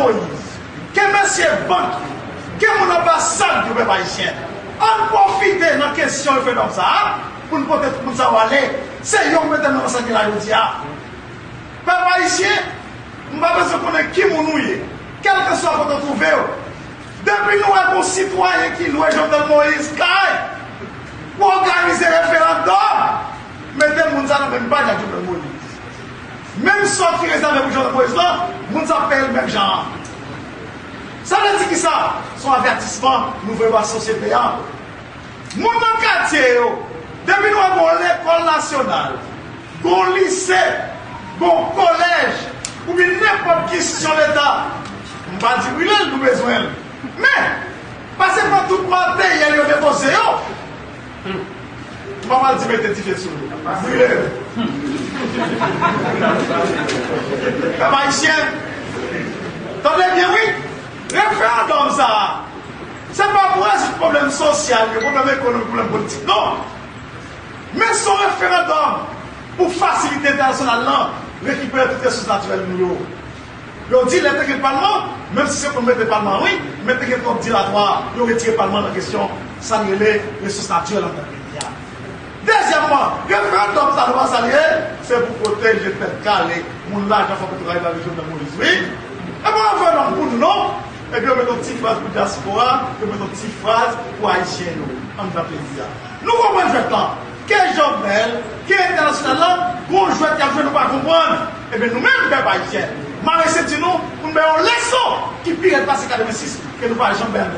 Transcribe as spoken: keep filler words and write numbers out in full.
Moyiz, ke mesye bank yo, ke moun anbasad yo, pèp ayisyen, ann pwofite nan kesyon referandòm sa a pou n pote tout moun sa yo ale. Se yo k mete nou nan sa n ye la jodi a. Pèp ayisyen, m pa bezwen konnen ki moun ou ye, kèlkeswa kote w twouve w. Depi nou wè gon sitwayen ki lwe Jovenel Moïse kay pou òganize referandòm, mete moun sa nan menm paj ak Jovenel Moïse. Menm sò ki rezève pou Jovenel Moïse lan, moun sa ap peye l menm jan an. Sa vle di kisa? Se yon avètisman nou voye ba sosyete a. Moun nan katye yo, depi nou wè gon lekòl nasyonal, gon lise, gon kolèj, oubyen nenpòt ki enstitisyon leta, m pa di brile l, nou bezwen l. Men, pase pran tout materyèl yo depoze yo. M pa pral di mete dife sou yo. Brile yo. Pèp ayisyen, tande byen wi. Referandòm sa a, se pa pou rezoud pwoblèm sosyal yo, pwoblèm ekonomik, pwoblèm politik, non. Men se yon referandòm pou fasilite entènasyonal lan rekipere tout resous natirèl nou yo. Yo di lè te gen palman, menm si se pou mete palman wi, men te gen twòp dilatwa, yo retire palman nan kesyon sa n rele resous natirèl anndan peyi a. Dezyèmman, referandòm sa nou pa sa l ye, se pou pwoteje tèt kale moun lajan fò Petwokaribe avèk Jovenel Moïse wi. E pa referandòm pou nou non. Epi yo mete yon ti fraz pou dyaspora, yo mete yon ti fraz pou ayisyen yo anndan peyi a. Nou konprann jwèt lan. Ke Jovenel, ke entènasyonal lan, gon jwèt y ap jwe nou pa konprann. Ebyen nou menm pèp ayisyen, mare senti nou pou n bay yon leson ki pi rèd pase katrevensis ke nou pa janm bay anndan